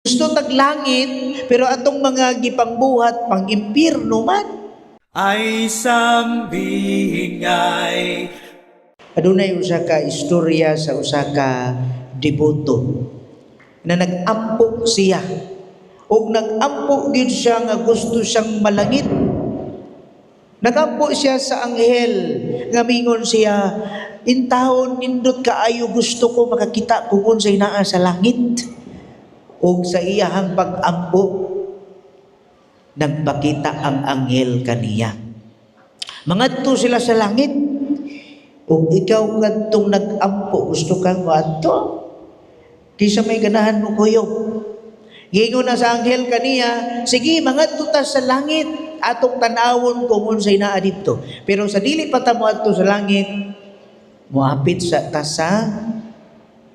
Gusto tag langit, pero atong mga gipangbuhat pang impyerno man. Ay sambingay. Adunay usa ka istorya sa usa ka deboto na nag-ampo siya. Ug nag-ampo gyud siya nga gusto siyang malangit. Nagampo siya sa anghel nga mingon siya, "Intawon, nindot kaayo, gusto ko makakita kung unsay naa sa langit." Ug sa iyahang pag-ampo, nagpakita ang anghel kaniya. Mangadto sila sa langit. Ug ikaw kadtong nag-ampo, gusto kang moadto? Kinsa may ganahan mo kuyog? Giingon na sa anghel kaniya, "Sige, mangadto ta sa langit, atong tan-awon kung unsay naa didto. Pero sa dili pa ta moadto sa langit, moapit sa ta sa..."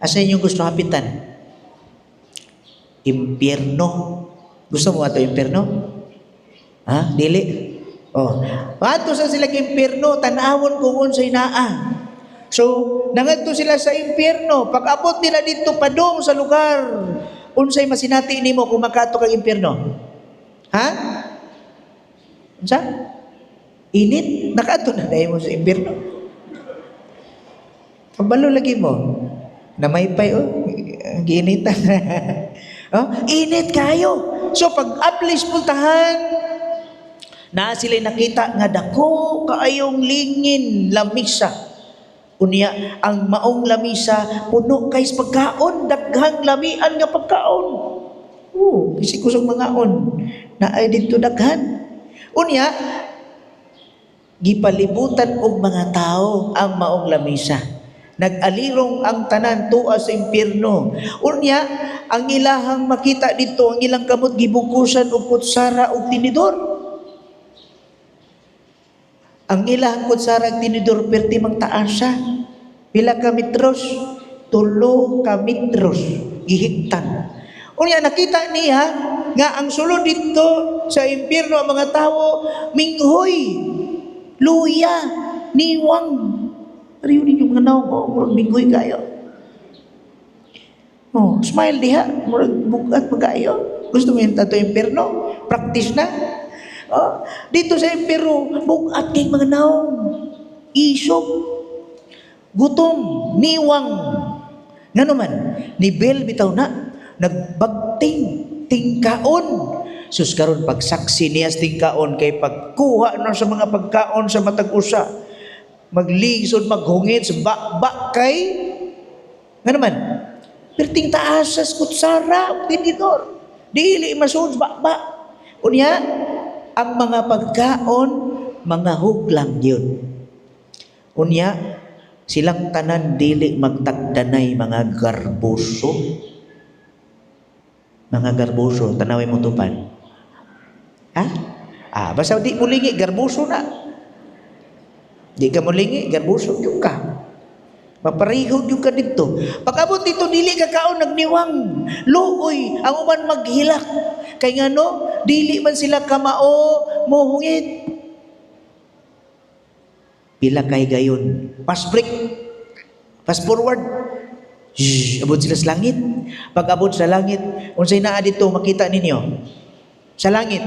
Asa inyong gusto hapitan? Impyerno. Gusto mo ato impyerno? Ha? Dili? Oh. Moadto sa sila impyerno, tan-awon kung unsay naa. So, nangadto sila sa impyerno. Pag abot nila didto padong sa lugar, unsay masinati nimo kung makaadto kag impyerno? Ha? Unsa? Init? Nakaadto na dahil mo sa impyerno? Kabalo lagi mo. Namaypay, oh, giinitan. Oh, init kayo. So pag aplis puntahan, na sila nakita nga dako kaayong lingin, lamisa. Unya, ang maong lamisa puno kay sa pagkaon, daghang lamian nga pagkaon. Oh, kasi kusog mangaon. Naay didto daghan. Unya, gipalibutan og mga tao ang maong lamisa. Nag-alirong ang tanan tuwa sa impyerno. Unya, ang ilahang makita didto, ang ilang kamot gibukusan og kutsara og tinidor. Ang ilahang kutsara og tinidor perti mang taasa. Pila ka metros? 3 ka metros gihiktan. Unya, nakita niya nga ang sulod didto sa impyerno, ang mga tao minghoy, luya, niwang. Pareho ninyo mga naong, oh, murag minghoy kayo. Oh, smile diha, murag bugat magayo. Gusto mo yung tato impyerno? Practice na. Oh, didto sa impyerno, bugat kay mga naong. Isog, gutom, niwang. Ngano man, nivel bitaw na, nagbagting, tingkaon. Sus, karon pagsaksi niya sa tingkaon kay pagkuha na sa mga pagkaon sa matag usa, maglisod maghungit sa ba kay ngano man perting taas sa kutsara ug tinidor, dili masud ba. Unya, ang mga pagkaon mga huglang yun. Unya, silang tanan dili magtagdanay, mga garboso, mga garboso. Tanaway mo tupan, ha. Ah, basta di mo lingi, garboso na. Di ka molingi, garboso gyud ka. Mapareho gyud ka didto. Pag abot didto, dili ka kaon, nagniwang. Luoy, ang uban maghilak. Kay ngano, dili man sila kamao mohungit. Pila kay gayon. Fast break. Fast forward. Shhh, abot sila sa langit. Pag abot sa langit, unsay naa didto makita ninyo? Sa langit.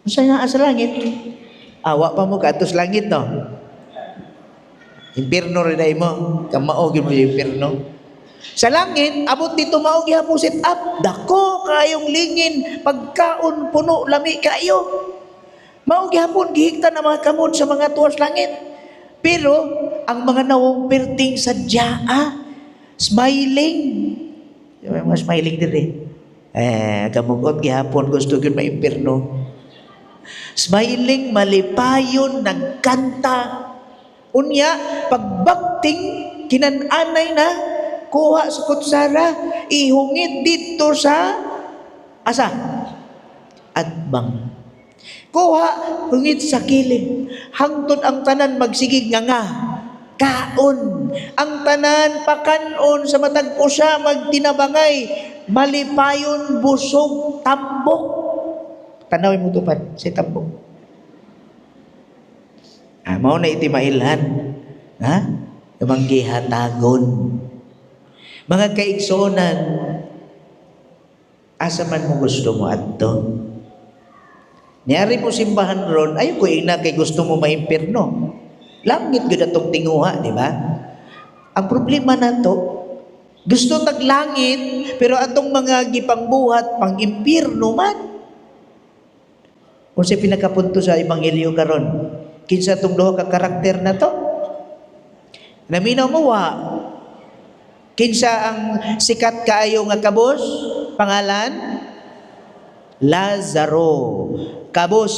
Unsay naa sa langit? Awa pa mo kaadto sa langit, no? Impierno rin mo. Kamao gyud mo sa impierno. Sa langit, abot didto, mao gihapon set up. Dako kayong lingin, pagkaon puno, lami kayo. Mao gihapon gihiktan ang mga kamot sa mga tuwas langit. Pero ang mga nawong perting sadyaa, smiling. Yung mga smiling diri. Eh, kamugot gihapon, gusto gyud maimpierno. Smiling, malipayon, nagkanta. Unya, pagbakting, kinananay na, kuha sa kutsara, ihungit didto sa asa? Atbang. Kuha, hungit sa kilid. Hangtod ang tanan magsigig nga nga. Kaon. Ang tanan pakanon sa matag usa, magtinabangay. Malipayon, busog, tambok. Tanawin mo tupad, si tambok. Ah, mao na iti mailhan. Ha? Yung gihatagon. Mga kaigsuonan, Asa man mo gusto mo adto? Niari mo simbahan ron, ayaw ko ingna kay gusto mo maimpirno. Langit gyud atong tinguha, di ba? Ang problema nato, gusto tag langit, pero atong mga gipangbuhat pang impirno man. Kung sa pinakapunto sa ebanghelyo karon, kinsa tong duha ka karakter na to? Naminaw mo wa? Kinsa ang sikat kaayo nga kabos? Pangalan? Lazaro. Kabos,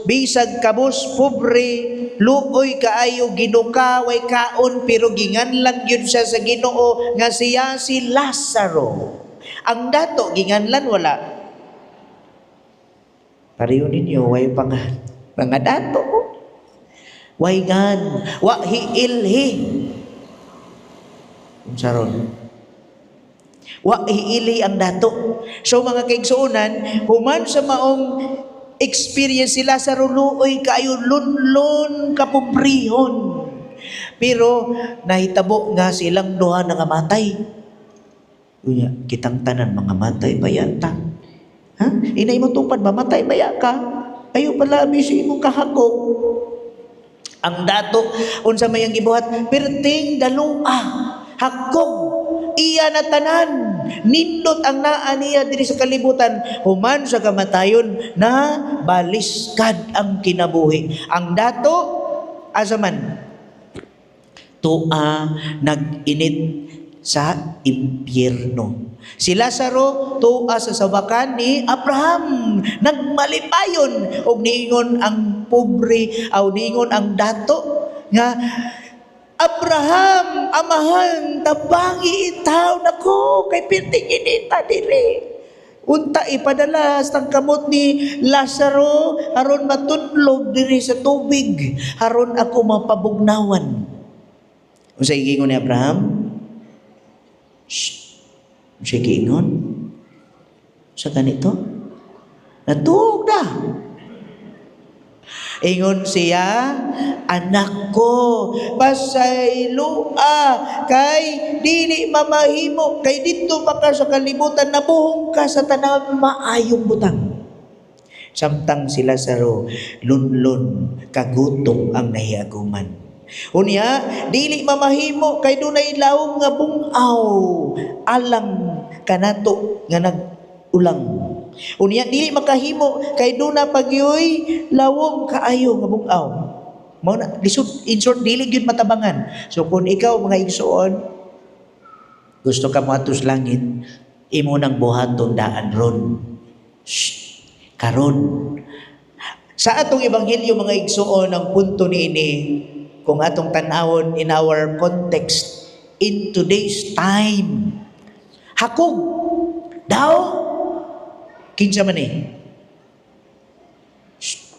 bisag kabos pobre, luoy kaayo, ginuka, way kaon, pero ginganlan gyud siya sa Ginoo nga siya si Lazaro. Ang dato, ginganlan wala? Pareho ninyo, way pang mga dato. Way gan, wa hiilhi. Unsa ron? Wa hiili ang dato. So mga kaigsuonan, human sa maong experience sila sa luoy kaayo, lunlon, kapobrehon. Pero nahitabo nga silang duha nangamatay. Unya, kitang tanan mga matay ba yata? Ha? Inay mo tupad, mamatay ba ya ka? Ayo pala sa imong kahakog. Ang dato, unsa may ang gibuhat, perting dalua, hakog, iya na tanan, nindot ang naa niya diri sa kalibutan, human sa kamatayon na baliskad ang kinabuhi. Ang dato, asa man? Tua nag-init sa impyerno. Si Lazaro tua sa sabakan ni Abraham, nagmalipayon, og niingon ang pobre aw niingon ang dato nga, "Abraham, amahan, tabangi itaw nako kay pirting inita diri. Unta ipadala sa kamot ni Lazaro aron matudlog diri sa tubig aron ako mapabugnawan." Unsay giingon ni Abraham? Shh. Unsay giingon? Sa ganito? Natuog na. Ingon siya, "Anak ko, pasaylua kay dili mamahimo kay didto pa ka sa kalibutan nabuhong ka sa tanang maayong butang." Samtang si Lazaro lunlon, kagutom ang nahiaguman. Unya, dili mamahimo kay dunay lawom nga bungaw alang kanato nga nag-ulang. Unya, dili makahimo kay duna pagyoy lawom kaayo nga bungaw. Mao na lisod, in short, dili gyud matabangan. So kung ikaw, mga igsoon, gusto ka moadto sa langit, imo nang buhaton daan ron. Shh, karon. Sa atong ebanghelyo, mga igsoon, ang punto niini, kung atong tan-awon in our context in today's time, hakog, daw, kinsa man eh? Shh.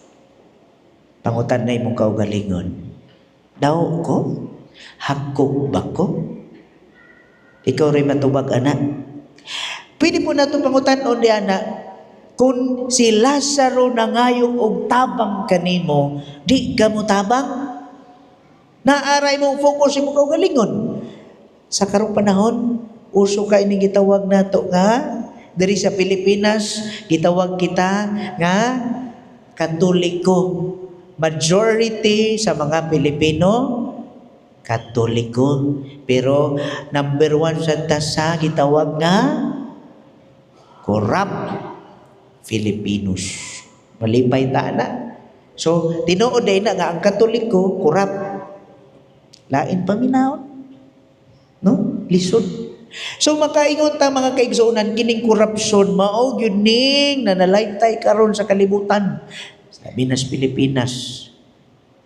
Pangutan na imong kaugalingon. Daw ko? Hakog ba ko? Ikaw rin matubag, anak. Pwede po nato pangutan-on di, anak, kung si Lazaro nangayo og tabang kanimo, di ka mo tabang? Naaray mo focus imong kaugalingon. Sa karong panahon, uso ka ining gitawag nato nga diri sa Pilipinas, gitawag kita nga Katoliko. Majority sa mga Pilipino Katoliko. Pero number one sa tasa gitawag nga corrupt Filipinos. Malipay ta na. So, tinuod din na nga ang Katoliko corrupt. Lain paminawon. No? Lisod. So makaingon ta, mga kaigsuonan, kining korupsyon mao gyud ning nanalaytay karon sa kalibutan. Sabi nas Pilipinas.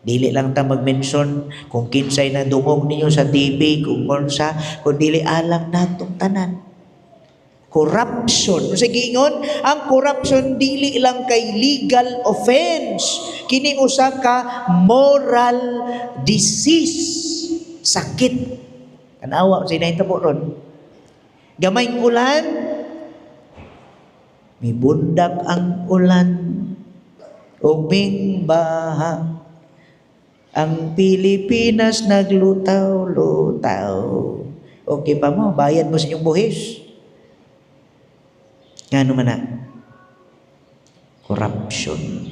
Dili lang ta mag-mention kung kinsay nadungog ninyo sa TV, kung unsa, kung dili alam natong tanan. Corruption. Sa giingon, ang corruption dili lang kay legal offense. Kini usa ka moral disease. Sakit. Tanawa sa nahitabo ron. Gamayng ulan, mibundak ang ulan, ug baha. Ang Pilipinas naglutaw-lutaw. Okay pa mo, bayad mo sa inyong buhis. Ngano man na? Corruption.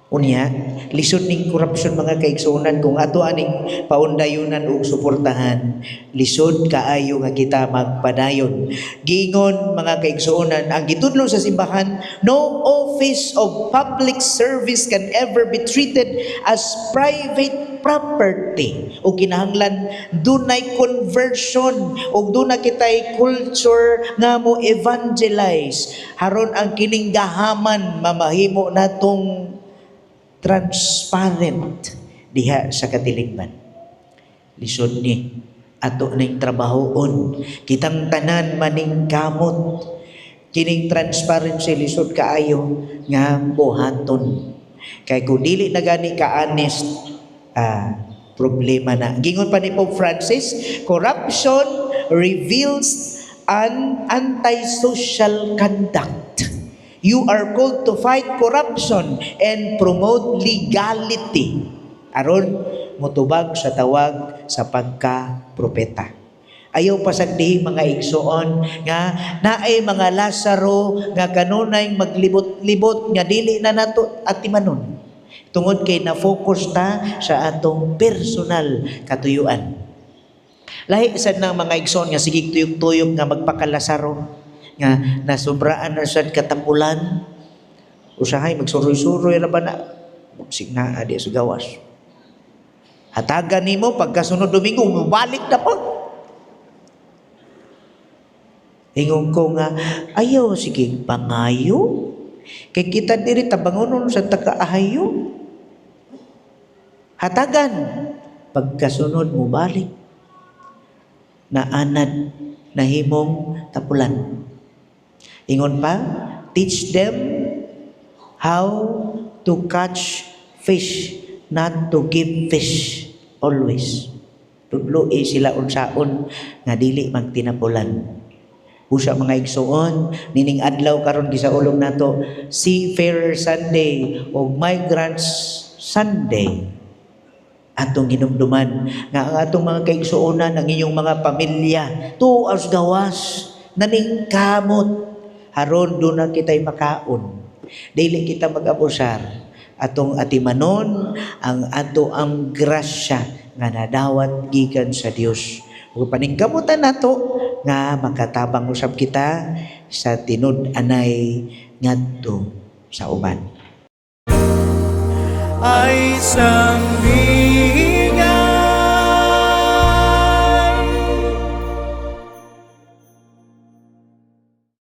Unya, lisod ning corruption, mga kaigsuonan, kung ato aning paundayunan ug suportahan, lisod kaayo nga kita magpadayon. Giingon, mga kaigsuonan, ang gitudlo sa simbahan, no office of public service can ever be treated as private property. O kinahanglan dunay conversion ug duna kitay culture nga mo evangelize haron ang kining gahaman mamahimo natong transparent diha sa katilingban. Lisod ni ato ning trabahoon. Kitang tanan maningkamot. Kining transparency, lisod kaayo nga buhaton. Kay kung dili na gani ka honest, problema na. Gingon pa ni Pope Francis, corruption reveals an antisocial conduct. You are called to fight corruption and promote legality. Aron mutubag sa tawag sa pagka-propeta. Ayaw pasagdihi, mga igsoon, nga naay mga Lazaro nga kanunay maglibot-libot nga dili na nato atimanon. Tungod kay na-focus ta sa atong personal katuyuan. Lahi sad ng mga igsoon nga sige tuyok-tuyok nga magpakalasaro nga nasubraan na sad katampulan. Usahay magsuroy-suroy ra ba na sig naa di sa gawas. Hatagan nimo, pagkasunod Domingo mobalik na po. Ingon ko nga ayaw sige pangayo kay kita diri tabangonon sa takaahayo. Hatagan, pagkasunod mo balik na anad nahimong tapulan. Ingon pa, teach them how to catch fish, not to give fish always. Tudloi sila unsaon nga dili magtinapulan. Usa, mga igsuon, nining adlaw karon gisaulog nato Seafarer Sunday o Migrants Sunday. Atong hinumduman nga ang atong mga kaigsuonan, ang inyong mga pamilya, tuas gawas, naningkamot haron duna kita'y makaon. Dili kita mag-abusar. Atong atimanon ang ato ang grasya nga nadawat gikan sa Dios. Ug paningkamutan nato nga makatabang usab kita sa tinud-anay ngadto sa uban. Ay sambitin.